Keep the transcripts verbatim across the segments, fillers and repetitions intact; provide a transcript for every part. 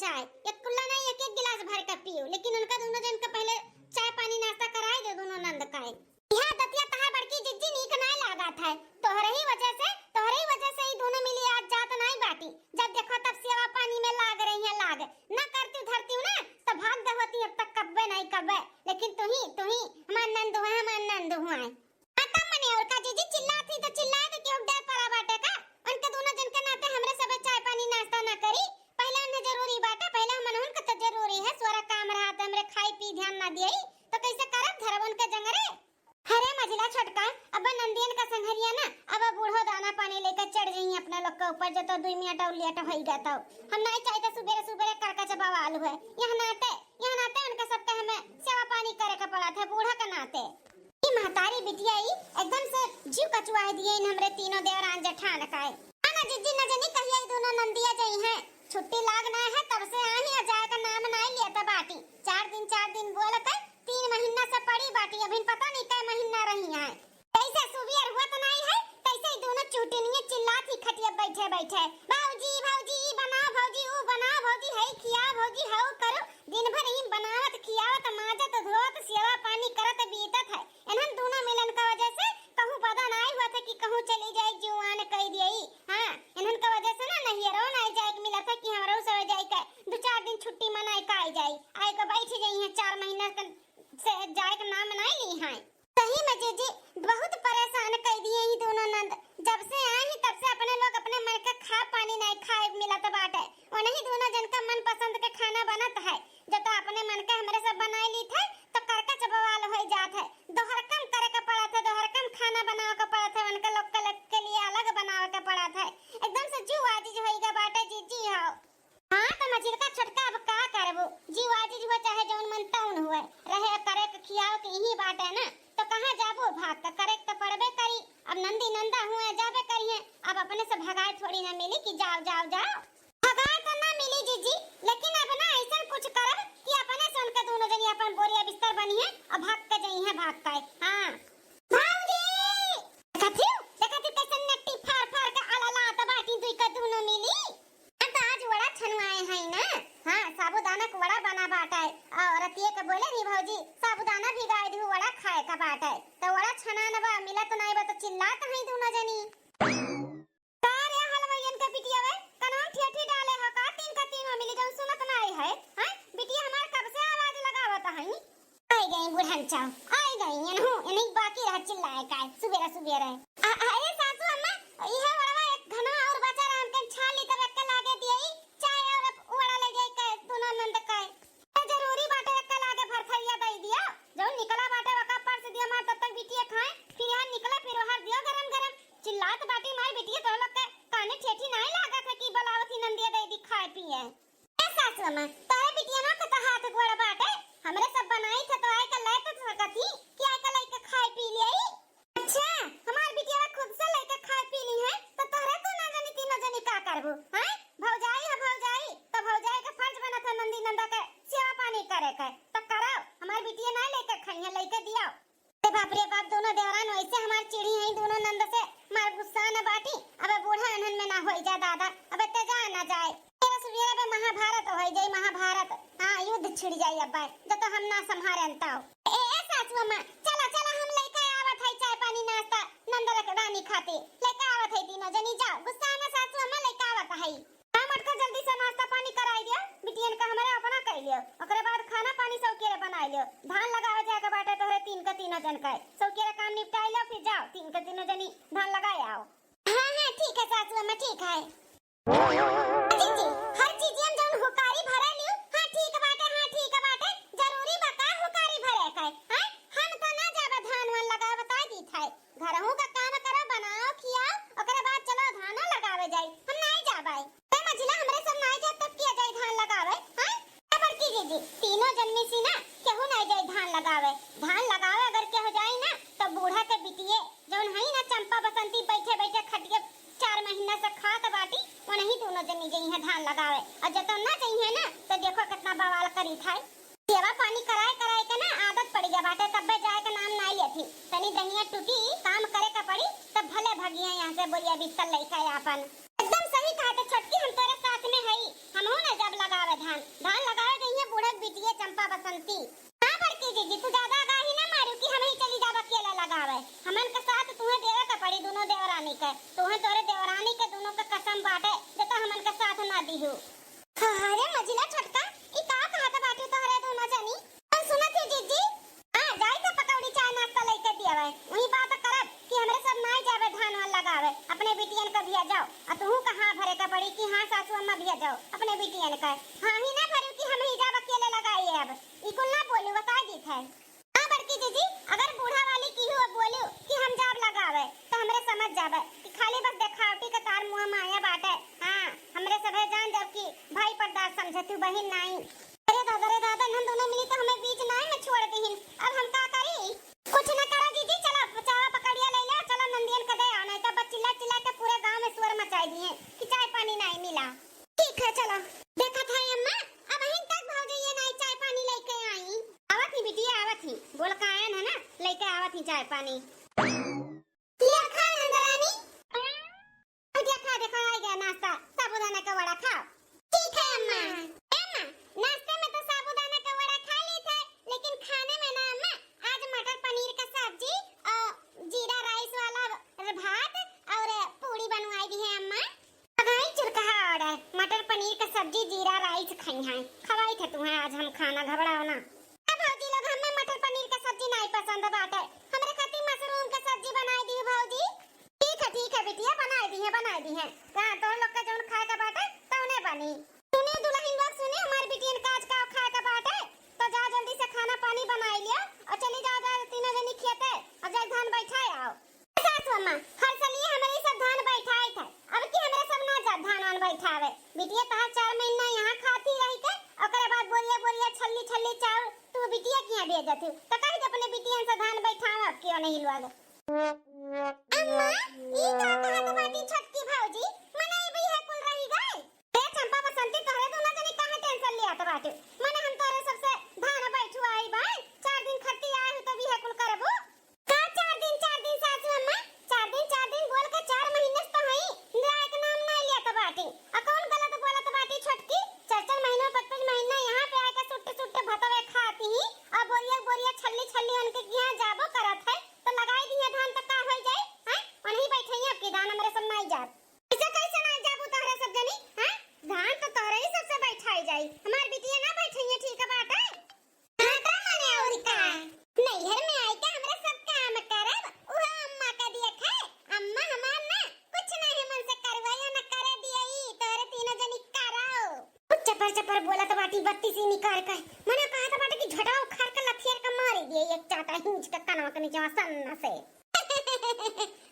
चाय, एक कुल्ला नहीं, एक एक गिलास भर के पियो, लेकिन उनका दुनो जन का पहले चाय पानी नाश्ता कराई दे दुनो नंद का। यह दतिया तहार बड़की जिज्जी नीक नाय लागत है। तोहरे ही वजह से, तोहरे ही वजह से ई दुनो मिली आज जात नाय बाटी। जब देखो तब सेवा पानी में लाग रही है, लाग। ना करती धरती ना, तो भाग दे होती अब तक कब्बे नाय कब्बे। लेकिन तुही, तुही हमार नंद हुआ, हमार नंद हुआ है। हाँ, तब मने और का जिज्जी, चिल्लात ही तो चिल्लाए के केहू डर पड़ा बाटे का? उनके दुनो जन के नाते हमरे सबे चाय पानी नाश्ता ना करी। पहले उन्हें जरूरी बाटे, पहले हमन उनके तो जरूरी है। सोरा काम रहा तो हमरे खाई पी ध्यान ना दिए, तो कैसे करब धरब उनके जंगरे? अरे मझिला छोटका, अब नंदियन का संघरिया ना, अब बूढ़ो दाना पानी लेकर चढ़ जाई अपने लोग के ऊपर, जो तो दुई मिनट और लेट होई गया तो। हम नहीं चाहिए सुबेरे सुबेरे करकच बवाल हुए। यह नाते, यह नाते उनके सबके हमें सेवा पानी करे के पड़त है, बूढ़ा के नाते। ई महतारी बिटिया ई एकदम से जीव कचुआए दिए इन हमरे तीनों देवरान जेठान का। ना, ना जिज्जी, न जनी कहिया ई दुनो नंदिया जई हैं। छुट्टी लाग ना है तब से आही और जाए का नाम नाय लिया था बाटी। चार दिन, चार दिन बोल के तीन महीना से पड़ी बाटी, अभी पता नहीं कै महीना रही हैं। कैसे सुबियर हुआ तो नाय है, कैसे ई दुनो चूटिनिया चिल्लात ही खटिया बैठे बैठे, "भौजी, भौजी, ई बनाओ भौजी, ऊ बनाओ भौजी, हई खियाओ भौजी, हऊ करो।" दिन भर ही बनावत, खियावत, माजत, धोवत, सेवा पानी करत बीतत है। इन्हन दुनो मिलन का वजह से कहूँ पता नाय हुआ था कि कहूँ चली जाए जुआन कई दियई। हाँ, इन्हन का वजह से ना नैहरो नाय जाए के मिला था कि हमरो सब जाए के दो चार दिन छुट्टी मनाए का आई जाए, आए के बैठ जाई हैं, चार महीना के से जाए के नाम नाय ली हैं। सही में जीजी बहुत परेशान कई दिए ई दुनो नंद। जब से आए ही तब से अपने लोग अपने मन के खा पानी नाय खाए मिलत बाटे। उन्हीं दुनो जन का मनपसंद के खाना बनत है, जो तो अपने मन के हमरे सब बनाए ली थे, तो करकच बवाल होई जात है। दोहरकम करे के पड़त है, दोहरकम खाना बनावे के पड़त है, उनके लोग के, लोग के लिए अलग बनावे के पड़त है। एकदम से जीव आजिज होई गा बाटे जीजी हो। हाँ, तो मझिलका छोटका अब का करबू, जीव आजिज हुए चाहे जौन मन तौन हुए, रहे करे के खियाओ के यही बाटे ना, तो कहाँ जाबू भाग के, करे के तो पड़बे करी। अब नंदी नंदा हुए जाबे करिए, अब अपने से भगाए थोड़ी ना मिली कि जाओ, जाओ, जाओ। भगाए तो ना मिली जीजी, लेकिन अब ना ऐसा कुछ करब कि अपने से उनके दोनों जनी अपन बोरिया बिस्तर बनिए और भाग के जइहे, भाग के। हाँ। भौजी! देखत हियो, देखत हियो कैसन नट्टी फाड़ फाड़ के अललात बाटी दुई का दोनों मिली। हम तो आज वड़ा छनवाए हैं ना। हाँ, साबूदाना के वड़ा बना बाटे। और रतिये के बोले रही भौजी, साबूदाना भिगाए दिहु, वड़ा खाए का बाटे। तो वड़ा छनान बा, मिलत नाई बा, तो चिल्लात हैं दोनों जनी। का रे हलवाइयन के बिटिया वे, कनवा में ठेठी डाले हो का? तीन का तीनों मिली जौन सुनत नाई है, हैं? बिटिया हमार कब से आवाज लगावत हई? आई गई बुढ़न चाव, आई गई। एनहू, एनही बाकी रह चिल्लाए का, सुबेरे सुबेरे। आ, आ, ए सासू अम्मा, इहे वड़वा एक घनवा और बचा रहा, हमके छान ली तब एक लागे दिए, चाय और वड़ा ले जाए के, दोनों नंद का। जरूरी बाटे, एक लागे भरथरिया दई दिया, जौन निकला बाटे ओका परस दिया मार, तब तक बिटिया खाए, फिर यहाँ निकला, फिर ओहर दियो गरम गरम। चिल्लात बाटी मार बिटिया, तोह लोग के काने ठेठी नाई लागत है कि बोलावत ही नंदिया दई दी खाए पिए। ए सासु अम्मा, तोरे बिटिया ना के तो हाथ गोड़ बाटे, हमरे सब बनाई थे तो आए के ले तो सकत ही कि आए के लेके खाए पी लियाई। अच्छा, हमार बिटिया खुद से लेके खाए पी ली है, तो तोहरे दोनों जनी तीनों जनी का करबू, हैं? भौजाई है भौजाई, तो भौजाई के फर्ज बनत है नंदी नंदा के सेवा पानी करे के, तो कराओ, हमार बिटिया ना लेके खाई है, लेके दियाओ। अरे बाप रे बाप, दोनों देवरान वैसे हमार चिढ़ी हैं, दोनों नंद से मार गुस्सा न बाटी। अब बूढ़ा अनहन में ना होई जा दादा, अब ते जा ना जाए। तेरा सुबेरा बे महाभारत होई जाई, महाभारत। हाँ, युद्ध छिड़ जाई अब, जब तो हम ना संभारे अंताओ। ए, ए सासू अम्मा, चला, चला, हम लेके आवत है चाय पानी नाश्ता नंद रख-, रानी खातिर। लेके आवत है तीनों जनी, जाओ, गुस्सा में सासू अम्मा लेके आवत है। हाँ मटका, जल्दी से नाश्ता पानी कराई दियो, बिटियन का हमरे अपना कर लियो, ओकरे बाद खाना पानी सौकेरे बनाई लियो। धान लगावे जाए के बाटे तोहरे तीन के तीनों जन का, सौकेरे काम निपटाई लियो, फिर जाओ तीन के तीनों जनी धान लगाए आओ। हाँ, हाँ, ठीक है सासू अम्मा, ठीक है। जीजी, हर चीजियन जौन हुकारी भरे लियो, हाँ ठीक बाटे, हाँ ठीक बाटे, जरूरी बा का हुकारी भरे के, हाँ? हम तो ना जाबे धान वान लगावे, बताई दी था। घरहू का काम करो, बनाओ, खियाओ, ओकरे बाद चलो धानो लगावे जाई। हम नाई जाबै। ए मझिला, हमरे सब नाई जाब तब किया जाई धान लगावे, हैं? ए बड़की जीजी, तीनों जन में से ना केहू नाई जाई धान लगावे। धान लगावे अगर केहू जाई ना, तो बूढ़ा के बिटिये जौन हई ना चंपा बसंती, बैठे बैठे खटिया चार महीना से खात बाटी, ओनही दोनों जनी जइहें धान लगावे। और जब ना जइहें ना, तो देखो कितना बवाल करी था। सेवा पानी कराए कराए के ना आदत पड़ गया बाटे, तब्बे जाए के नाम ना लेत ही। तनी दहिया टूटी, काम करे का पड़ी, तब भले भगिया यहाँ से बोरिया बिस्तर लेके आपन। एकदम सही कहा थे छोटकी, हम तोरे साथ में हई, हमहू ना जब लगावे धान, अरे मझिला छोटका, ई का कहत बाटू तोहरे दोनों जनी? हम सुनत ही जीजी। हाँ, जाई त पकौड़ी चाय नाश्ता लइके दियावे। वही बात करब कि हमरे सब नाई जावे धान वान लगावे, अपने बिटियन का भेजाओ। आ तुहू का हाँ भरे का पड़ी कि हाँ सासू अम्मा भेजाओ अपने बिटियन का। हाँ ही ना भरू कि हम ही जाब अकेले लगाई अब। ई कुल ना बोलू, बता दीत है। हाँ बड़की जीजी, अगर बूढ़ा वाली केहू अब बोलू कि हम जाब लगावे, त हमरे समझ जाबे कि खाली बस देखावटी के तार मुँह माया बाटे। हाँ, हमरे सभे जान जाब कि भाई पर्दार समझतू, बहिन नाई। अरे दादा रे दादा, इन्हन दोनों मिली त हमें बीच नाई में छोड़ दिहिन। अब हम का करी? कुछ न करा जीजी, चला चावा पकड़िया ले ले, चला नंदियन के दे आओ, नहीं त बस चिल्ला चिल्ला के पूरे गाँव में शोर मचाई दिहे कि चाय पानी नाई मिला। ठीक है, चला। देखत है अम्मा, अबहिन तक भौजी ये नाई चाय पानी लइके आई। आवत ही बिटिया, आवत ही। बोल का आयन है ना, लइके आवत ही चाय पानी। लिया खा नंदरानी। और देखा, देखा, आ गया नाश्ता, साबूदाना का वड़ा खाओ। ठीक है अम्मा। ए अम्मा, नाश्ते में तो साबूदाना का वड़ा खा ली थे, लेकिन खाने में ना अम्मा, आज मटर पनीर का सब्जी और जीरा राइस वाला भात और पूड़ी बनवाई दी है अम्मा। अगाई चुरकहा order, मटर पनीर का सब्जी, जीरा राइस खाई हैं। खवाई थे तुम्हें आज हम खाना, घबराओ ना। अब भौजी लोग, हमें मटर पनीर का सब्जी नहीं पसंद बाटे, हमरे खातिर मशरूम का सब्जी बनाई दी भौजी। ठीक है, ठीक है बिटिया, बनाई दी है, बनाई दी है। हाँ, तोहन लोग का जौन खाए का बाटे तौने बनी। सुने दुल्हन लोग, सुने, हमार बिटियन का आज का खाए का बाटे, तो जाओ जल्दी से खाना पानी बनाई लियो और चली जाओ, जाओ तीनों जनी खेते और जाओ धान बैठाए आओ। सासु अम्मा, हर सलिए हमरे सब धान बैठाए थे, अब की हमरे सब ना जा धान वान बैठावे। बिटिया तहार चार महीना यहाँ खाती रही के, ओकरे बाद बोरिया बोरिया छल्ली छल्ली चाउर तू बिटिया किहाँ भेजत हूँ, तो कही दे अपने बिटियन से धान बैठावे अब की नहीं लोग। अम्मा, ई का कहत बाटी छोटकी भौजी, मने ई बिहा कुल रही गए? ए चंपा बसंती, तोहरे दोनों जनी काहे tension लियात बाटे? मने हम तोहरे सबसे धान बैठवाई बा, चार दिन खत्ती आए हो तो बिहा कुल करबू। का चार दिन, चार दिन सासू अम्मा? चार दिन, चार दिन बोल के चार महीने से तो हई, लायक नाम ना लियात बाटी। आ कौन गलत बोलत बाटी छोटकी? चार चार महीना, पाँच पाँच महीना यहाँ पे आके सुट्टे सुट्टे भतवे खाती ही, आ बोरिया बोरिया छल्ली छल्ली उनके यहाँ जाबो करत है, तो लगाई दिया धान तो का होई जाए, हैं? उन्हीं बैठे हैं आपकी धान, हमरे सब नाई जात। ऐसे कैसे नाई जाबू तोहरे सब जनी, हैं? धान तो तोहरे ही सबसे बैठाई जाई, हमार बिटिया ना बैठे हैं, ठीक बात है? हाँ, का माने और का? नैहर में आई के हमरा सब काम करब, उहो अम्मा का दिया खाए। अम्मा हमार ना कुछ ना हमन से करवाई, ना करे दिया ई, तोरे तीनों जनी कराओ। कुछ चपर चपर बोलत बाटी, बत्तीसी निकाल के। मने कहत बाटे कि झोटवा उखाड़ के लथियर के मारी दिए, एक चाटा हिंच के कनवा के नीचे सन्न से।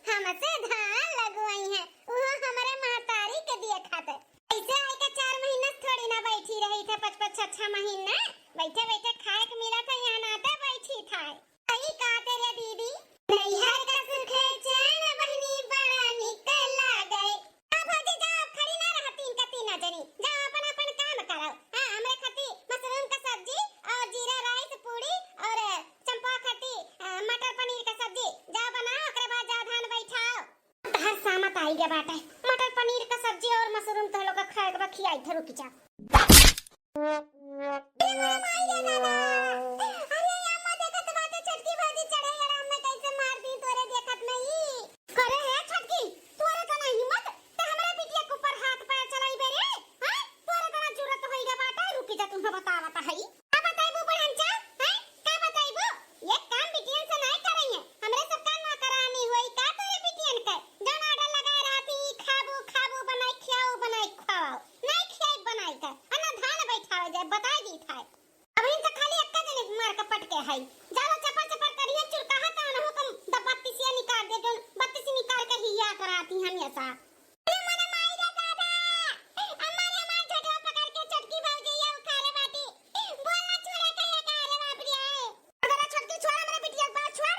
हमसे धान लगवाई है, उहो हमरे महतारी के दिए खाते। ऐसे आए के चार महीना से थोड़ी ना बैठी रही थे, पाँच पाँच छह छह महीना बैठे बैठे खाए के मिला था, यहाँ नाते बैठी था। सही कहा तेरे दीदी, नैहर का सुख है चैन बहिनी बड़ा निक लागे। अब भौजी जाओ, खड़ी ना रहो तीन का तीन जनी, जाओ अपन अपन काम करो। हाँ, हमरे खाती मशरूम का सब्जी और जीरा राइस पूड़ी और चंपा खाती, अ, मटर पनीर का सब्जी, जाओ बनाओ, ओकरे बाद जाओ धान बैठाओ। तहार सामत आई गया बाटे। मटर पनीर का सब्जी और मशरूम तो लोग का खाए के बा, खियाई थे, रुक जा। ए मोरे माई रे दादा। अरे अम्मा देखत बाटे छोटकी भौजी चढ़े गड़ा, हमें कैसे मार दी तोरे देखत नहीं। करे है छोटकी, तोरे तना हिम्मत, ते हमरे बिटिया के ऊपर हाथ पैर चलाई बे रे, हैं? तोरे तना जरूरत होई गया बाटे, रुकी जा तुम्हें बतावत हई। का बताइबू बड़नचा, हैं? का बताइबू? ये काम बिटियन से नाई करई है। हमरे सब का नौकरानी होई का तोरे बिटियन के? जौन order लगाए रहती, ई खाबू, खाबू, बनाई खियाओ, बनाई खवाओ। नाई खियाई बनाई के। आ ना धान बैठावे जाए, बताई दी थाए। अब इनसे खाली एक्का जने मार के पटके हई। जाओ चपर चपर करिए, चुरकाहा त अनहु कम द बत्तीसिया निकाल दे, जौन बत्तीसी निकाल के हिया कराती हमेशा। अरे मोरे माई रे दादा, अम्मा रे हमार झोटवा पकड़ के छोटकी भौजैया उखाड़े बाटी। बोल ना छोड़े कहे का, अरे बाप रे आए। अरे छोटकी छोड़, हमरे बिटिया के बात छोड़।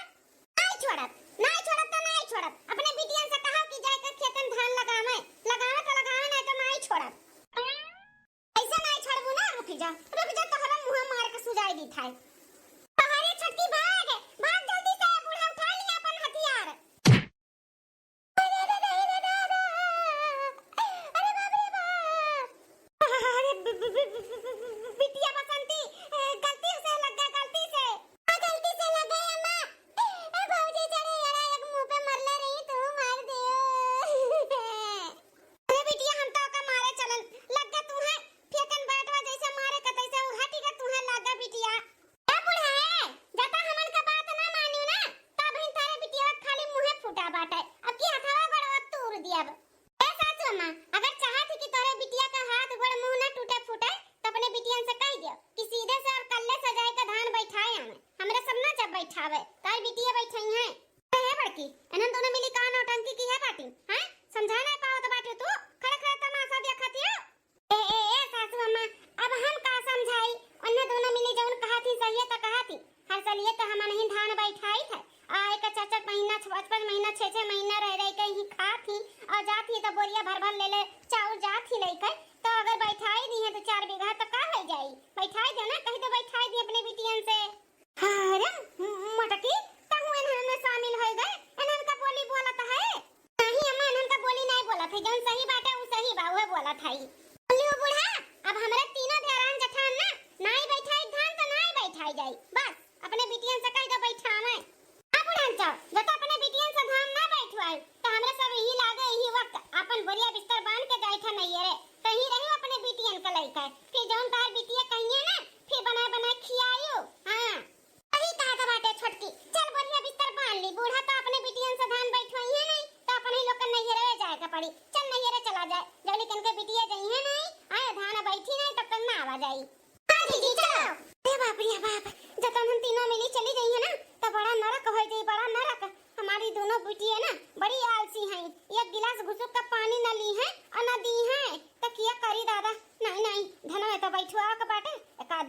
नाई छोड़ब, नाई छोड़ब तो नाई छोड़ब। अपने बिटियन से कहो कि जाए के खेतन धान लगावे, लगावे तो लगावे, नाई तो नाई छोड़ब। ऐसे नाई छोड़बू ना, रुक जा, रुक जा, तोहरा मुँह मार के सुजाई दी थाई। अरे छोटकी भाग, भाग जल्दी से, बूढ़ा उठा लिया अपन हथियार। अरे, अरे, अरे, अरे, अरे, अरे बाप रे बाप। अरे, बि-, बि-, बिटिया बसंती, ए, गलती से लग गया, गलती से। आ, गलती से लग गई अम्मा। ए, भौजी चढ़े, अरे, एक मुंह पे मरले रही, तू मार दियो। अरे बिटिया, हम तो ओका मारे चलन, लग गया तू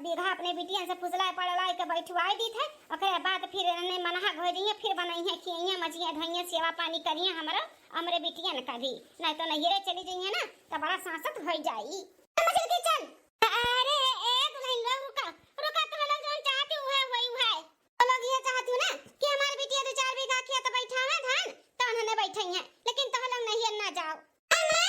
बीघा अपने बिटियन से फुसलाए पड़लाए के बैठवाए दीत है, ओकरे बाद फिर एने मनहा होइ जइहें, फिर बनइहें, खियइहें, मजिहें, धोइहें, सेवा पानी करिहें हमरो, हमरे बिटियन का भी। नहीं तो नैहरे चली जइहें ना, तो बड़ा सांसत होइ जाई। समझ के चल। अरे, ए दुल्हन लोग, रुका, रुका, तुम लोग जौन चाहती हो, उहे होई, उहे। तो लोग ये चाहती हो ना कि हमार बिटिया दो चार बीघा खेत बैठावे धान, तो उन्होंने बैठइहें, लेकिन तुम लोग नैहर ना जाओ। अम्मा,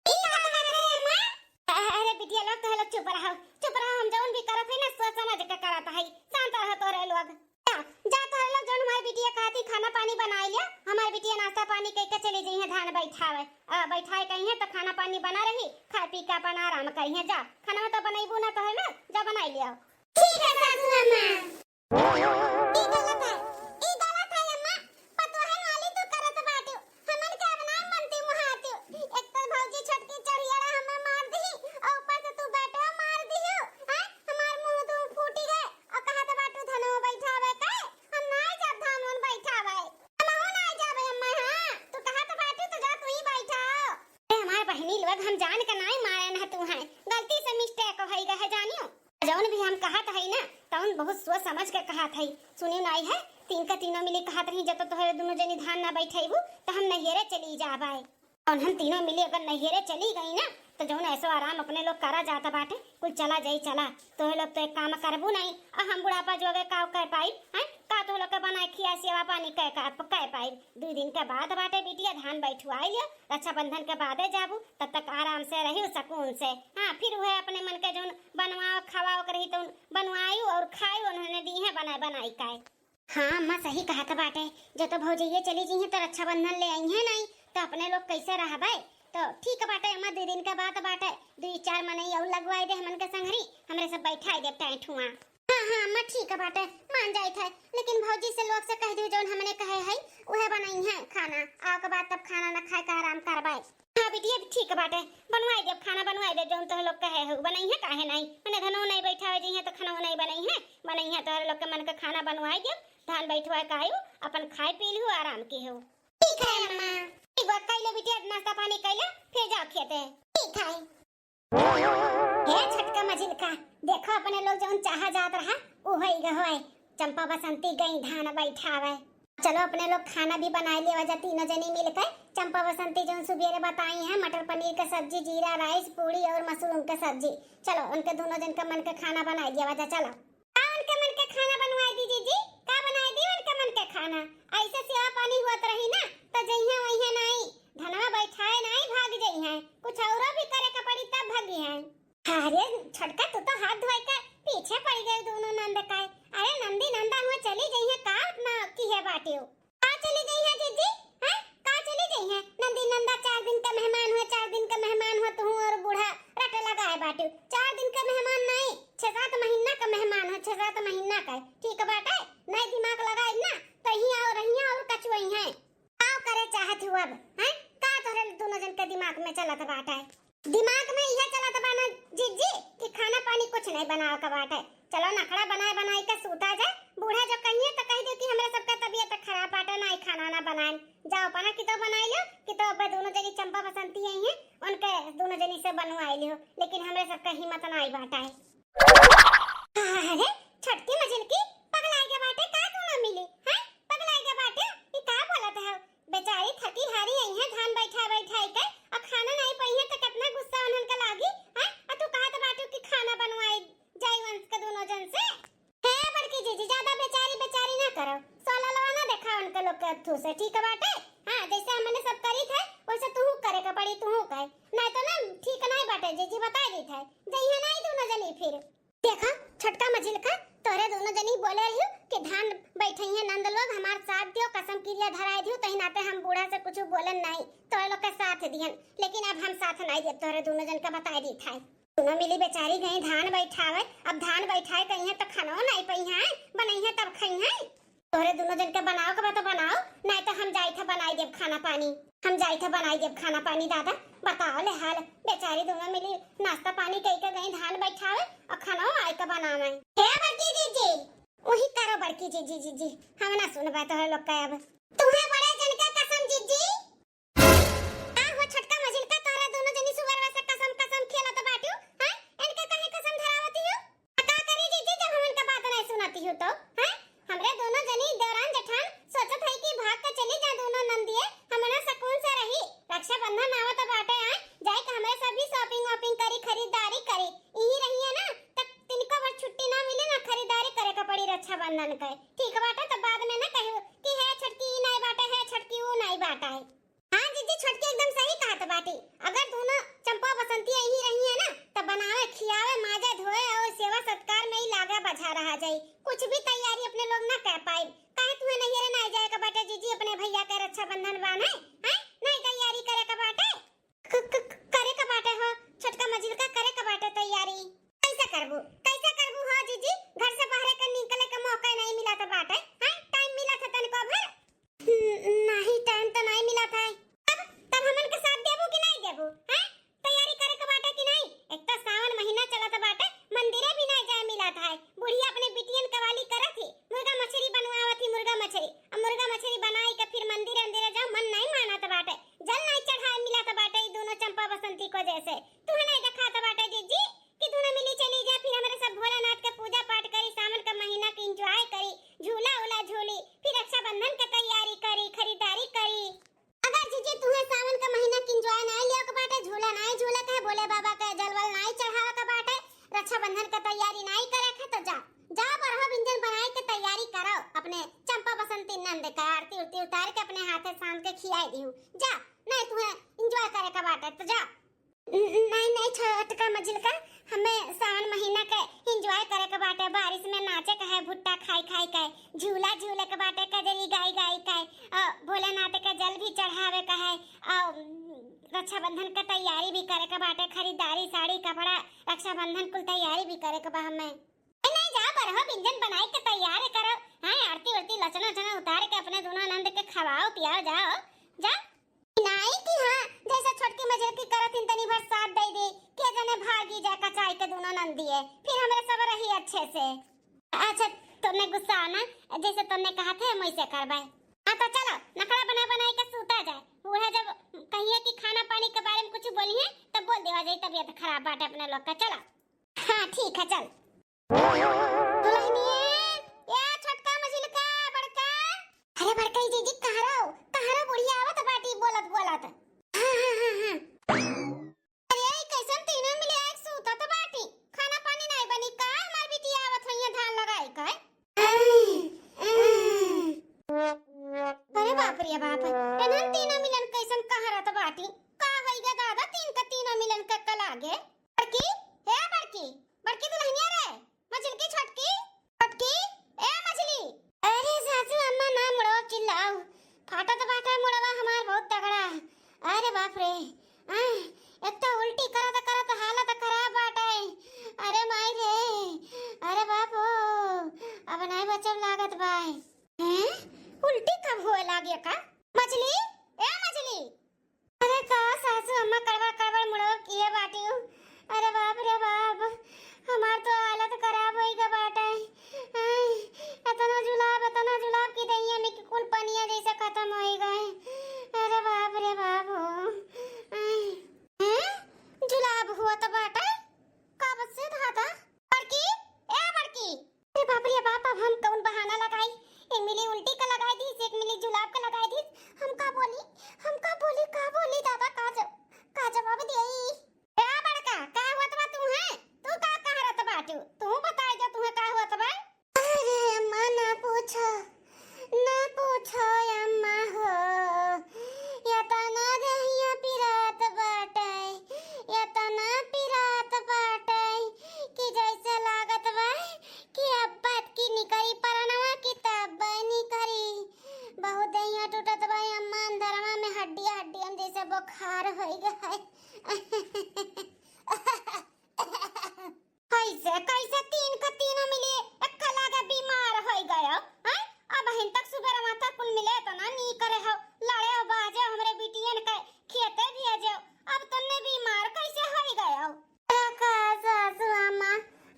ई का कहत रहे अम्मा? अरे बिटिया लोग, तुम लोग चुप रहो, चुप रहो, हम जौन भी करत है ना, सोच समझ के करत है, शांत रहो तोरे लोग। जा, जा तोरे लोग, जौन हमारी बिटिया कहती खाना पानी बनाई लिया, हमारी बिटिया नाश्ता पानी कइके चली जइहें धान बैठावे, अ, बैठाए कइहें तो खाना पानी बना रही, खाए पी के अपन आराम करिहें। जा, खाना तो बनइबू ना तोरे लोग, जा बनाई लिया। ठीक है सासू अम्मा। ई गलत है, ई गलत है अम्मा। पतोहन वाली तू करत बाटू, हमन के अब ना मनती मुहाती। एक तो भौजी छोटकी चढ़ियाड़ा हमें मार दी, और ऊपर से तू बेटवा मार दी हो। हैं? हमार मुंह तू फूटी गए और कहत बाटू धनवा बैठावे के। हम ना जाब धान उन बैठावे। हमहू ना जाबे अम्मा, हाँ। तू कहत बाटू तो जा तू ही बैठाओ। ए, हमार बहिनी लोग, हम जान के नाई मारे न तू हैं, गलती से mistake होइ गए है जानियो। जौन भी हम कहत हई ना, तौन बहुत सोच समझ के कहत हई। सुनियो नाई है, तीन का तीनों मिली कहत रही, जब तो तोहरे दोनों जनी धान ना बैठेबू, तो हम नैहरे चली जाबाई। और हम तीनों मिली अगर नैहरे चली गई ना, तो जौन ऐसो आराम अपने लोग करा जात बाटे, कुल चला जाई, चला। तोहे लोग तो एक काम करबू नहीं, और हम बुढ़ापा जोगे का कर पाई, हैं? का तोहे लोग के बनाए खिया सेवा पानी कह, कह, कह पाई? दू दिन के बाद बाटे बिटिया, धान बैठवाई लियो, रक्षाबंधन के बादे जाबू, तब तक आराम से रहियो सुकून से। हाँ, फिर उहे अपने मन के जौन बनवाओ, खवाओ के रही, तौन बनवायु और खायु, उन्होंने दी है बनाए, बनाई काए। हाँ अम्मा, सही कहत बाटे, जो तो भौजैया चली जइहें तो रक्षाबंधन ले अइहें नहीं, तो अपने लोग कैसे रहबे? तो ठीक बाटे अम्मा, दू दिन के बात बाटे, दुई चार मनई और लगवाई दे हमन के संघरी, हमरे सब बैठाई देब टाइट हुआ। हाँ, हाँ, अम्मा, ठीक बाटे, मान जाइत है, लेकिन भौजी से लोग से कह दियो, जौन हमने कहे है, उहे बनइहें खाना। आओ के बाद तब खाना न खाए के आराम करबे। हाँ बिटिया, ठीक बाटे, बनवाई देब, खाना बनवाई देब, जौन तोह लोग कहे हो, बनइहें काहे नहीं? मने धनो नहीं बैठावे जइहें तो खाना नहीं बनइहें, बनइहें तोहरे लोग के मन के खाना बनवाई देब, धान बैठवा के आयु, अपन खाए पी लिहु, आराम की हो। ठीक है अम्मा। ठीक बा, कइले बिटिया, नाश्ता पानी कइले, फिर जाओ खेते। ठीक है। हे छोटका मझिलका, देखो अपने लोग जौन चाहा जात रहा, उ होई ग होए। चंपा बसंती गई धान बैठावे। चलो अपने लोग खाना भी बनाए लेवा जा, तीनों जनी मिलके। चंपा बसंती जौन सुबेरे बताई हैं, मटर पनीर के सब्जी, जीरा राइस, पूड़ी और मशरूम के सब्जी। चलो उनके दोनों जन के मन के खाना बनाए लेवा जा, चलो। का उनके मन के खाना बनवाए दी जीजी? का बनाए दी उनके मन के खाना? ऐसे सेवा पानी होत रही ना, तो जइहें वइहें नाई, धनवा बैठाए नाई, भाग जइहें। कुछ औरो भी करे के पड़ी तब भागी हैं। अरे छोटका, तू तो हाथ धोए के पीछे पड़ गए दोनों नंद का। अरे नंदी नंदा हुए चली जइहें, का ना की है बाटियो। का चली जइहें जीजी? हैं? का चली जइहें? नंदी नंदा चार दिन का मेहमान हुए, चार दिन का मेहमान हुए, तू और बूढ़ा रट लगाए बाटियो। चार दिन का मेहमान नहीं, छह सात महीना का मेहमान हो, छह सात महीना का। ठीक बाटे, नहीं दिमाग लगाए ना, तो हियाँ और हियाँ और कचुआई हैं। का करे चाहत हूँ अब, हैं? का तोहरे दोनों जन के दिमाग में चलत बाटे? दिमाग में इहे चलत बा ना जीजी कि खाना पानी कुछ नहीं बनावे के बाटे। चलो नखड़ा बनाए बनाए के सूता जाए। बूढ़ा जो कहिए तो कह दे कि हमरे सबका तबीयत खराब बाटे, ना ही खाना ना बनाए। जाओ अपना कितो बनाई लो, कितो अब दोनों जनी चंपा बसंती आई हैं, उनके दोनों जनी से बनवाई लियो, लेकिन हमरे सबका हिम्मत ना आई बाटे। अरे छोटकी मझिलकी, पगलाई के बाटे का दोनों मिली, हैं? पगलाई के बाटे, ई का बोलत है? बेचारी थकी हारी आई है धान बैठा बैठाई के, और खाना नहीं पाई है तो कितना गुस्सा उन्हन के लागी, हैं? और तू कहत बाटू कि खाना बनवाई जाई वंश के दोनों जन से। हे बड़की जीजी, ज्यादा बेचारी बेचारी ना करो, सोललवा ना देखा उनके लोग के अथू से, ठीक बाटे? हाँ, जैसे हमने सब करी थे वैसे तू करे के पड़ी, तू कहे, नहीं तो ना ठीक नहीं बाटे जीजी, बता दी थे, जइहे नहीं दोनों जनी फिर। देखा छोटका मझिलका, तोहरे दोनों जनी बोले रहियो कि धान बैठइहे नंद लोग, हमार साथ दियो, कसम किरिया धराए दियो, तही नाते हम बूढ़ा से कुछ बोलन नहीं, तोहरे लोग के साथ दिहन, लेकिन अब हम साथ नहीं देब, तोहरे दोनों जन का बताए दी थाई। दोनों मिली बेचारी गई धान बैठावे, अब धान बैठाए कहीं तो खानो नहीं पइहे, बनइहे तब खइहे। तोहरे दोनों जन के बनाओ के बा तो बनाओ, नहीं तो हम जाई थे बनाई देब खाना पानी। हम जाई थे बनाई देब खाना पानी। दादा, बताओ ले हाल। बेचारी दोनों मिली नाश्ता पानी कई के गई धान बैठावे और खाना आए के बनावे। हे बड़की जीजी, वही करो बड़की जीजी, जीजी, हम ना सुनबे तोहरे लोग के अब। तुम्हें बड़े जन के कसम जीजी। का हो छोटका मझिलका, तोहरा दोनों जनी सुअरवा से कसम कसम खेलत बाटू, हैं? इनके काहे कसम धरावती हो? आ का कर कहे। ठीक बाटे, त बाद में ना कहियो कि हे छोटकी ई नाई बाटे, हे छोटकी ऊ नाई बाटे। हाँ जीजी, छोटकी एकदम सही कहत बाटी। अगर दोनों चंपा बसंती यहीं रही है ना, त बनावे, खियावे, माजे, धोए और सेवा सत्कार में ही लागा बझा रहा जाई। कुछ भी तैयारी अपने लोग ना कर पाई। काहे तुहे नैहरे ना जाए के बाटे जीजी, अपने भैया के रक्षाबंधन बान्हे, हैं? नहीं तैयारी करे के बाटे? क-, क-, क-, करे के बाटे हो, छोटका मझिलका, करे के बाटे तैयारी। कैसे करबू, कैसे करबू हो जीजी? घर से बाहरे के निकले के मौका नहीं मिलत बाटे, हैं? टाइम मिलत है तनको भर? हम्म, नहीं, टाइम तो नहीं मिलत है। तब, तब हमन के साथ देबू कि नहीं देबू, हैं? तैयारी करे के बाटे कि नहीं? एक तो सावन महीना चलत बाटे, मंदिरे भी नहीं जाए मिलत है। बुढ़िया अपने बिटियन कवाली करत ही, मुर्गा मछरी बनवावत ही, मुर्गा मछरी। अब मुर्गा मछरी बनाई के फिर मंदिर अंदिर जाओ, मन नहीं मानत बाटे। जल नहीं चढ़ाए मिलत बाटे ई दोनों चंपा बसंती को जैसे। तुहे नहीं देखात बाटे जीजी कि दोनों मिली चली जा, फिर हमरे सब भोलेनाथ के पूजा पाठ करी, सावन का महीना के एंजॉय करी, झूला उला झूली, फिर रक्षाबंधन के तैयारी करी, खरीदारी करी। अगर जीजी तुहे सावन का महीना के एंजॉय नहीं लियो के बाटे, झूला नहीं झूले के है, भोले बाबा के जल वल नहीं चढ़ावे के बाटे, रक्षाबंधन के तैयारी नहीं करे के, तो जा, जा बरहो व्यंजन बनाए के तैयारी करो, अपने चंपा बसंती नंद के आरती उरती उतार के अपने हाथे शाम के खियाई दिहू। जा, नहीं तुहे एंजॉय करे के बाटे तो जा। न-, नहीं, नहीं छोटका मझिलका, हमें सावन महीना के एंजॉय करे के बाटे, बारिश में नाचे के है, भुट्टा खाई खाई के, झूला झूले के बाटे, कजरी गाई गाई के, अ, भोलेनाथ के जल भी चढ़ावे के है, अ, रक्षाबंधन के तैयारी भी करे के बाटे, खरीदारी, साड़ी, कपड़ा, रक्षाबंधन कुल तैयारी भी करे के बा हमें। ए, नहीं, जा बरहो व्यंजन बनाई के तैयार करो, हाँ, आरती उरती लचना उचना उतार के अपने दोनों नंद के खवाओ पियाओ, जाओ, जा। नाई कि हाँ, जैसे छोटकी मझिलकी करत हिन तनी भर साथ दे दे, के जने भागी जाए कचाई के दोनों नंदिये, फिर हमरे सब रही अच्छे से। अच्छा, तोने गुस्सा ना, जैसे तोने कहा थे हम वैसे करबे। हाँ तो चलो, नखड़ा बना बनाई के सूता जाए, बूढ़ा जब कहिए कि खाना पानी के बारे में कुछ बोली है तब बोल देवा जाए तबीयत खराब बाटे अपने लोग का। चलो। हाँ ठीक है, चल। दुल्हनिया, या छोटका मझिलका, बड़का। अरे बड़का जीजी, कहाँ रहो? कहाँ रहो? बुढ़िया आवत बाटी बोलत बोलत। हाँ, हाँ, हाँ, हाँ। अरे, ई कैसन तीनों मिले आए सूतत बाटी? खाना पानी नाई बनी का? हमार बिटिया आवत होइया धान लगाई का? अरे बाप रे बाप, एनहन तीनों मिलन कैसन कहरत बाटी? का होई गे दादा, तीन का तीनों मिलन के कला गे? बड़की, हे बड़की, बड़की दुल्हनिया रे, मझिलकी छोटकी, छोटकी, ए मझिली। अरे सासू अम्मा ना मुड़वा चिल्लाओ, फाटत बाटे मुड़वा हमार बहुत तगड़ा। अरे बाप रे, आह, एक तो उल्टी करत करत हालत खराब बाटे। अरे माई रे, अरे बाप हो, अब नाई बचब लागत बाय। हैं? उल्टी कब होए लागे का? मझिली, ए मझिली, अरे का सासू अम्मा कड़बड़ कड़बड़ मुड़वा किए बाटिउ। अरे बाप रे बाप, हमार तो हालत खराब होई गा बाटे। आय, एतना जुलाब, एतना जुलाब कि दहिया में कि कुल पनिया जैसे खतम होई गए। अरे बाप रे बाप हो। आय, हैं? जुलाब हुआ तो बाटे? कब से दादा? बड़की, ए बड़की, अरे बाप रे बाप, अब हम कौन बहाना लगाई? एक मिली उल्टी का लगाई दीस, एक मिली जुलाब का लगाई दीस। हम का बोली, हम का बोली, का बोली दादा, का जब-, का जवाब देई? ए बड़का, का हुआ बा तू है? तू का कहरत बाटू? तू बताई जो तुहे का हुआ बा? अरे अम्मा ना पूछो, ना पूछो अम्मा हो, एतना देहिया पिरात बाटे, एतना पिरात बाटे कि जैसे लागत बा कि अब बात की निकरी परनवा की तब निकरी। बहुत देहिया टूटत बा अम्मा, अंदरवा में हड्डिया हड्डियन जैसे बुखार होई गए। कैसे, कैसे तीन का तीनों मिली एक लागे बीमार होई गयो, हैं? अब हिन तक सुबह माथा कुल मिले तो ना नी करे हो, लड़े हो बाजे हो हमरे बिटियन के खेते भेजे हो, अब तन्ने बीमार कैसे होई गयो? का सासू अम्मा,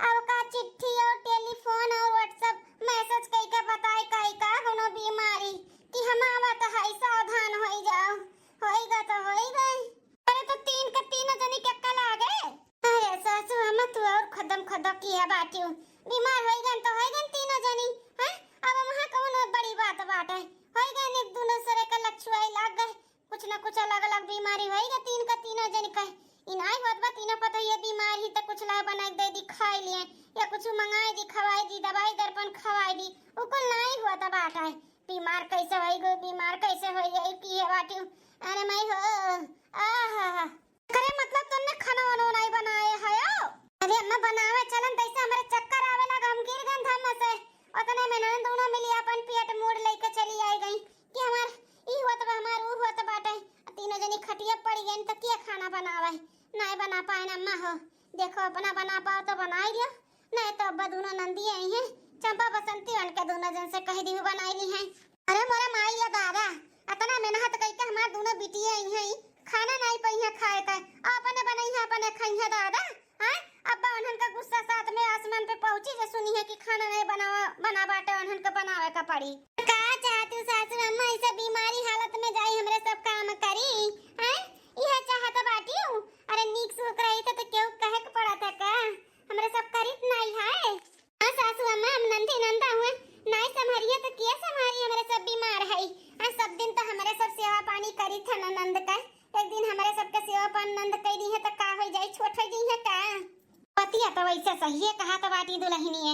अब का चिट्ठी और टेलीफोन और WhatsApp मैसेज कई के बताए कई का कोनो बीमारी कि हम आवत है, सावधान होई जाओ, होई गा तो होई गई। अरे तो तीन के तीनों जनी के कल आ गए। अरे सासू अम्मा, तू और खदम खदो किया बाटियो, बीमार होई गन तो होई गन तीनों जनी, हैं? अब वहाँ कौन बड़ी बात बाटे, होई गन एक दूसरे का लक्षुआई लाग गए, कुछ ना कुछ अलग अलग बीमारी होई गए तीन का तीनों जनी का। ई नाई होत बा, तीनों पतोहिया बीमार ही त कुछ ला बनाइ के दे दी, खाइ लिए, या कुछ मंगाइ दी, खवाइ दी, दवाई दर्पण खवाइ दी, उ कुल नाई होत बाटे। बीमार कैसे होइ गई, बीमार कैसे होइ गई, की है बाटी? अरे माई हो, आहा। करे मतलब तुमने खाना वाना नाई बनाए है? अरे अम्मा बनावे चलन, तैसे हमरे चक्कर आवे लगा, हम गिर गन धम्म से। उतने में ननद दोनों मिली अपन पेट मूड़ लेके चली आइ गई कि हमार ई होत बा, हमार ऊ होत बाटे। तीनों जनी खटिया पड़ी गई त के खाना बनावे? नाई बना पाए ना अम्मा हो। देखो अपना बना पाओ तो बनाइ दियो, नाई तो अब्बा दोनों नंदी आई हैं, चंपा बसंती उनके दोनों जन से कहि दिहु बनाइ ली हैं। अरे मोरे माई या दादा, अतना मेहनत कइके हमार दोनों बिटिया आई हैं, खाना नाई पइहें खाए के, अउ अपने बनइहें, अपने खइहें दादा। हैं? अब्बा उन्हन का गुस्सा सात में आसमान पे पहुँची जे सुनिहें कि खाना नाई बनावा, बना बाटे उन्हन का बनावे का पड़ी। का चाहतू सासू अम्मा, ऐसे बीमारी हालत में जाई हमरे सब काम करी? हैं? इहे चाहत बाटिउ? अरे नीक सुख रही त केहू कहे के पड़त है का? हमरे सब करित नाई है। हाँ सासू अम्मा, हम नंदी नंदा हुए, नाई संभरिया त के संभारी, हमरे सब बीमार है। आ सब दिन त हमरे सब सेवा पानी करित है ननद का, एक दिन हमरे सबके सेवा पानी नंद कइ दी है त का होइ जाई, छोट होइ जाई है का? पतिया त वैसे सहिए कहा त बाटी दुलहिनिए,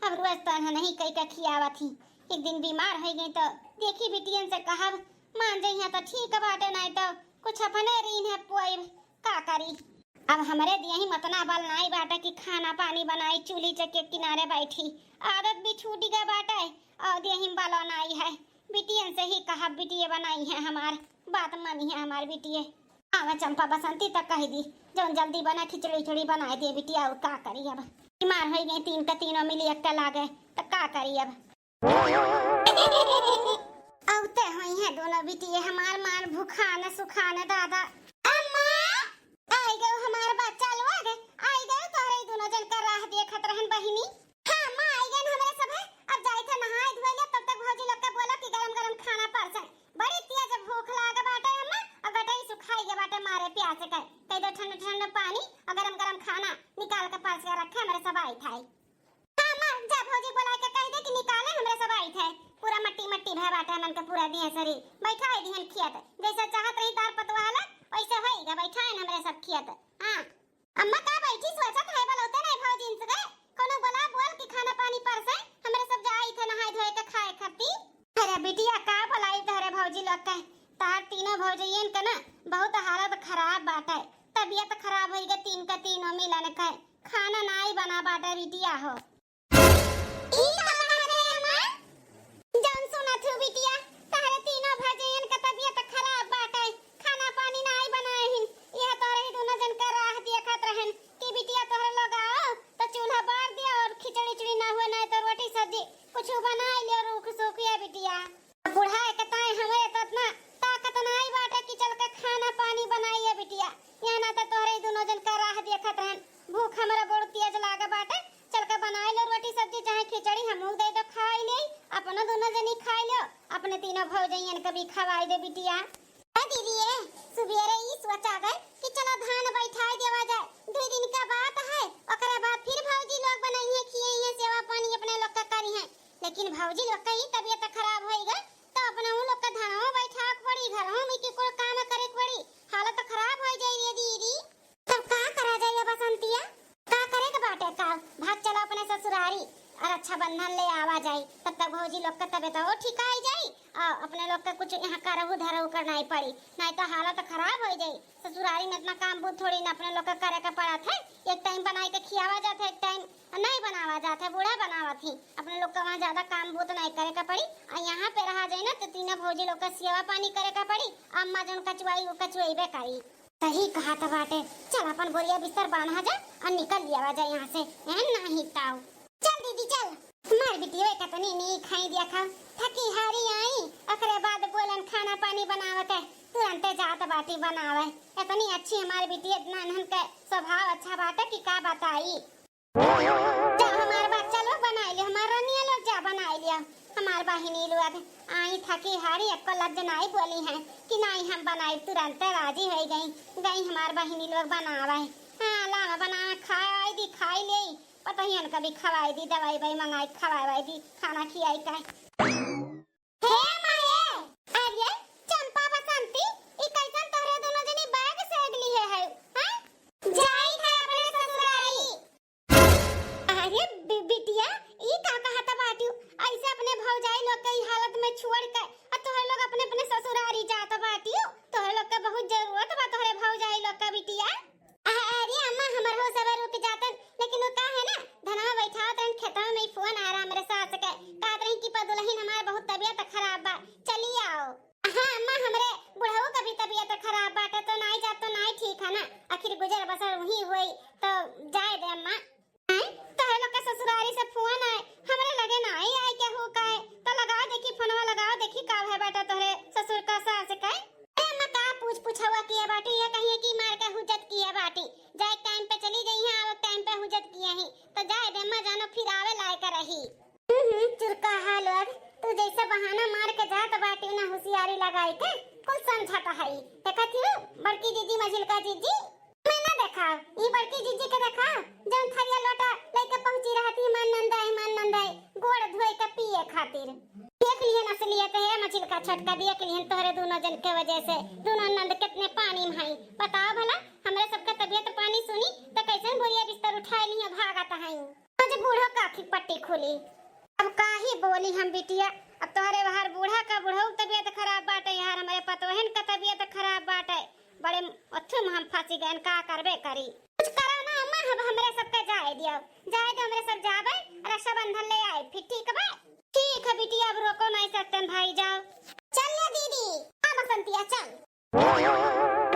अब रोज त नहीं कइ के खियावत ही, एक दिन बीमार होइ गई त देखी बिटियन से कहब, मान जइहे त ठीक बाटे, नाई त कुछ अपने रीन है पोइब, का करी? अब हमरे दियही मतना बल नाई बाटे कि खाना पानी बनाई, चूल्ही चके किनारे बैठी। आदत भी छूटी गए बाटे, और दियही बलो नाई है। बिटियन से ही कहा, बिटिये बनाई है हमार, बात मानी है हमार बिटिये। आवा चंपा बसंती तक कह दी, जौन जल्दी बना खिचड़ी उचड़ी बनाए दे बिटिया, और का करी अब? बीमार हो गई, तीन का तीनों मिली एक लागे, त का करी अब? औते होई हैं दोनों बिटिये हमार मार भुखान सुखान दादा। अम्मा, आई गयो हमार बच्चा लोग, आई गयो तोहरे ई दोनों जन का राह देखत रहन बहिनी। हाँ अम्मा, आई गए हमरे सब है। अब जाई थे नहाए धोए ले, तब तक भौजी लोग के बोलो कि गरम गरम खाना परसे। बड़ी तेज भूख लाग बाटे अम्मा, और गटई सुखाई गए बाटे मारे प्यास के। कह दो ठंडा ठंडा पानी और गरम गरम खाना निकाल के परस के रखे, हमरे सब आई थाई। हाँ, माँ, जा भौजी बोलाइ के कहि दे कि निकाले, हमरे सब आइत है। पूरा मट्टी मट्टी भय बाटे हमन के पूरा देह शरीर। बैठाइ दिहन खियत। जैसे चाहत रही तार पतवाला, वैसे होइगा, बैठाइन हमरे सब खियत। हाँ। अम्मा का बैठी सोचत है, बोलौते नहीं भौजी इनसे के? कोनो बोला बोल कि खाना पानी परसे, हमरे सब जाइत है नहाए धोए के खाए खाती। अरे बिटिया का बोलाई तोहरे भौजी लोग के? तार तीनों भौजैयन के ना बहुत हालत खराब बाटे। तबियत खराब होइगा तीन का तीनों मिलन के। खाना नाई बना बाटे बिटिया हो। ई का बात है अम्मा? जौन सुनत हूँ बिटिया, तहरे तीनों भौजैयन का तबियत खराब बाटे, खाना पानी नाई बनाए हिन। यह तोरे ही दोनों जन का राह देखत रहन कि बिटिया तोहरे लोग आओ तो चूल्हा बार दिया और खिचड़ी उचड़ी ना हुए, नाई तो रोटी सब्जी कुछ बनाए लियो, रूख सूख या बिटिया। बुढ़ाए के ताई हमरे त इतना ताकत नाई बाटे कि चल के खाना पानी बनाइए बिटिया। यहाँ ना तो तोहरे ही दोनों जन का राह देखत रहन। भूख हमरा बड़ तेज लागे बाटे। चल के बनाए लो रोटी सब्जी चाहे खिचड़ी, हमहू दे दो खाई ले, अपनो दोनों जनी खाई लो, अपने तीनों भौजैयन के भी खवाई दे बिटिया। ए दीदी, ए, सुबेरे ई सोचा गए कि चलो धान बैठाई देवा जाए, दुई दिन का बात है, ओकरे बाद फिर भौजी लोग बनइहे, खियइहे, सेवा पानी अपने लोग का करिहे। लेकिन भौजी लोग का ही तबियत खराब होई गए, तो अपने उ लोग का धनवा बैठावे के पड़ी, घरवा में के कुल काम करे के पड़ी, हालत खराब हो जाई रे दीदी। तब का करा जाई अब बसंतिया? का करे के बाटे का? भाग चलो अपने ससुरारी और रक्षाबंधन ले आवा जाई, तब तक भौजी लोग का तबियत और ठीक आई जाई और अपने लोग का कुछ यहाँ करहु धरहु करना ही पड़ी, नहीं तो हालत खराब हो जाई। ससुरारी में इतना काम बूत थोड़ी ना अपने लोग का करे का पड़त है, एक टाइम बनाई के खियावा जात है, एक टाइम नहीं बनावा जात है, बूढ़ा बनावत ही। अपने लोग का वहाँ ज्यादा काम बूत नहीं करे का पड़ी। और यहाँ पे रहा जाए ना तो तीनों भौजी लोग का सेवा पानी करे का पड़ी। अम्मा जौन कचुआई वो कचुआईबे करी। सही कहा था बाटे। चल अपन बोरिया बिस्तर बांधा जा और निकल लिया जा यहाँ से। एहन नहीं ताऊ। चल दीदी चल। हमार बिटिया कतनी नीक खाई दिया खा। थकी हारी आई, ओकरे बाद बोलन खाना पानी बनावे के, तुरंते जात बाटी बनावे। इतनी अच्छी हमार बिटिया, इतना इन्हन के स्वभाव अच्छा बाटे कि का बताई। जा हमार बच्चा लोग बनाई लियो, हमार रनिया लोग जा बनाई लियो। हमार बहिनी लोग आई थकी हारी, एको लफ्ज नाई बोली है कि नाई हम बनाई, तुरंत राजी हो गई। गई हमार बहिनी लोग बनावे। हाँ, लावा बनावे, खाए दी, खाई ले, पतोहियन का भी खवाई दी, दवाई वाई मंगाई, खवाई वाई दी, खाना खियाई का। हे माये, अरे चंपा बसंती, ई कैसन तोहरे दोनों जनी बैग से अगली है, है? हैं? मैं छोड़ के, आ तोहरे लोग अपने अपने ससुरारी जात बाटियो। तोहरे लोग के बहुत जरूरत बा तोहरे भौजाई लोग का बिटिया। अ-, अरे अम्मा, हमरहू सब रुक जातन, लेकिन वो का है ना, धनवा बैठावत रहन खेतवा में, फोन आ रहा हमरे सास के, कहत रही कि पदुलहिन हमार बहुत तबीयत खराब बा, चली आओ। हाँ अम्मा, हमरे बुढ़ऊ का भी तबीयत खराब बाटे, तो नाई जाब तो नाई ठीक है ना, आखिर गुजर बसर वही होई, तो जाए दे अम्मा। आए, तोहरे लोग के ससुरारी से फोन आए, हमरे लगे नाई आए केहू का है, तो लगाओ देखी फोनवा, लगाओ देखी का भय बाटे तोहरे ससुर का सास का। अरे अम्मा, का पूछ पूछवा किए बाटी, ये कहिए कि मार के हुज्जत किए बाटी, जाए टाइम पे चली गई हैं, आओ टाइम पे हुज्जत किए ही, तो जाए दे अम्मा, जानो फिर आवे लायक रही। हम्म, चुरकाहा लोग, तू जैसे बहाना मार के जात बाटी ना, होशियारी लगाई के, कुल समझत हई। देखत ही बड़की जीजी, मझिलका जीजी, मैं ना देखा, ई बड़की जीजी के देखा, जौन थरिया लोटा लेके पहुंची रहती, "मान नंद आई, मान नंद आई," गोड़ धोए के पिए खातिर। देख लिहन असलियत है, मझिलका छोटका, देख लिहन तोहरे दोनों जन के वजह से दोनों नंद कितने पानी में हई। बताओ भला, हमरे सबके तबीयत पानी सुनी तो कैसन बोरिया बिस्तर उठाए लिए भागत हई। आज बूढ़ो का आँखी पट्टी खुली। अब काहे बोली हम बिटिया, अब तोहरे बाहर बूढ़ा का, बूढ़ऊ तबीयत खराब बाटे, यार हमरे पतोहन का तबीयत खराब बाटे, बड़े अथु में हम फंसी गए, का करबे करी। कुछ करो ना अम्मा, अब हमरे सबके जाए दियो, जाए दो, हमरे सब जाबे, रक्षाबंधन ले आए, फिर ठीक बा। ठीक है बिटिया, अब रोको नहीं सकते भाई, जाओ। चल ले दीदी, आ बसंतिया, चल।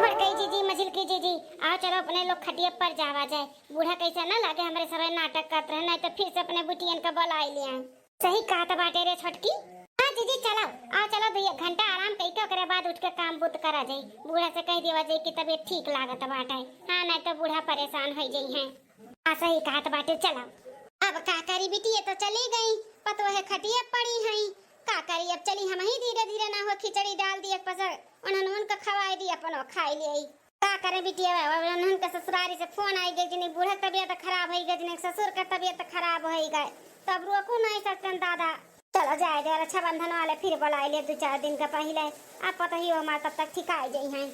बड़कई जीजी, मझिलकी जीजी, आओ चलो अपने लोग खटिया पर जावा जाए। बूढ़ा कैसा ना लागे हमरे सब नाटक करत रहे, नहीं तो फिर से अपने बुटियन का बुलाई ले आए। सही कहत बाटे रे छोटकी। हाँ जीजी चलो, आओ चलो, दो एक घंटा आराम कई के ओकरे बाद उठ के काम बूत करा जाई। बूढ़ा से कह देवा जाई कि तबीयत ठीक लागत बाटे, हाँ नहीं तो बूढ़ा परेशान हो जाई हैं। हाँ सही कहत बाटे, चलो। अब का करी बिटिया, तो चली गई, पतोहे खटिया पड़ी हैं, का करी, अब चली हम ही धीरे धीरे ना हो खिचड़ी डाल दिए पसर उन्हन उनका खवाई दी, अपनो खाई ले। का करे बिटिया, अब उन्हन के ससुरारी से फोन आई गए, जने बूढ़ा तबीयत खराब होई गए, जने ससुर का तबीयत खराब होई गए, तो अब रोकू नहीं सकते दादा। चलो जाए दे, रक्षाबंधन वाले फिर बुलाई ले दो चार दिन का पहले, अब पता ही हो हमार तब तक ठिकाई जाई हैं।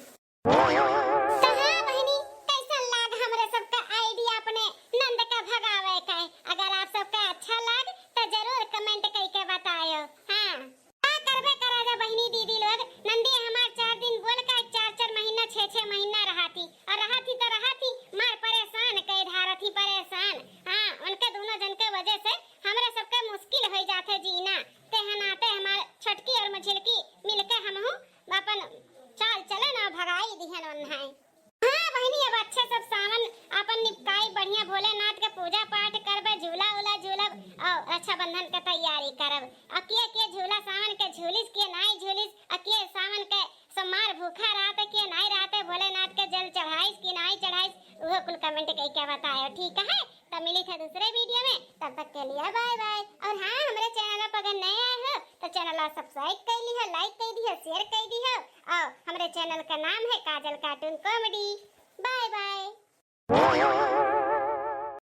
तो हाँ बहिनी, कैसन लाग हमरे सबका आइडिया अपने नंद का भगावे का? अगर आप सबका अच्छा लाग तो जरूर कमेंट करके बतायो। हाँ। का करबे करा जा बहिनी दीदी लोग, नंदी हमार चार दिन बोल के चार चार महीना, छह छह महीना रहा थी, और रहा थी तो रहा थी, मार परेशान कई धारा थी परेशान। हाँ, उनके दोनों जन के वजह से हमरे सबके मुश्किल हो जाते जीना। ते हनाते हमार छोटकी और मझिलकी मिलके हमहू अपन चाल चले ना भगाई दिहन ओन्हाई। हाँ बहिनी, अब अच्छे सब सावन अपन निपकाई, बढ़िया भोलेनाथ के पूजा पाठ करबे, झूला उला झूलब और रक्षाबंधन के तैयारी करब। अकिए अकिए झूला सावन के झूलिस के नाई झूलिस, अकिए सावन के सोमवार भूखा रहते के नाई रहते, भोलेनाथ के जल चढ़ाइस के नाई चढ़ाइस, उहो कुल कमेंट कई के बतायो, ठीक है? तब मिली था दूसरे वीडियो में, तब तक के लिए बाय बाय। और हाँ, हमरे चैनल पर अगर नए आए हो तो चैनल सब्सक्राइब कर लिहो, लाइक कर दिहो, शेयर कर दिहो। और हमरे चैनल का नाम है Kajal cartoon comedy. Bye bye.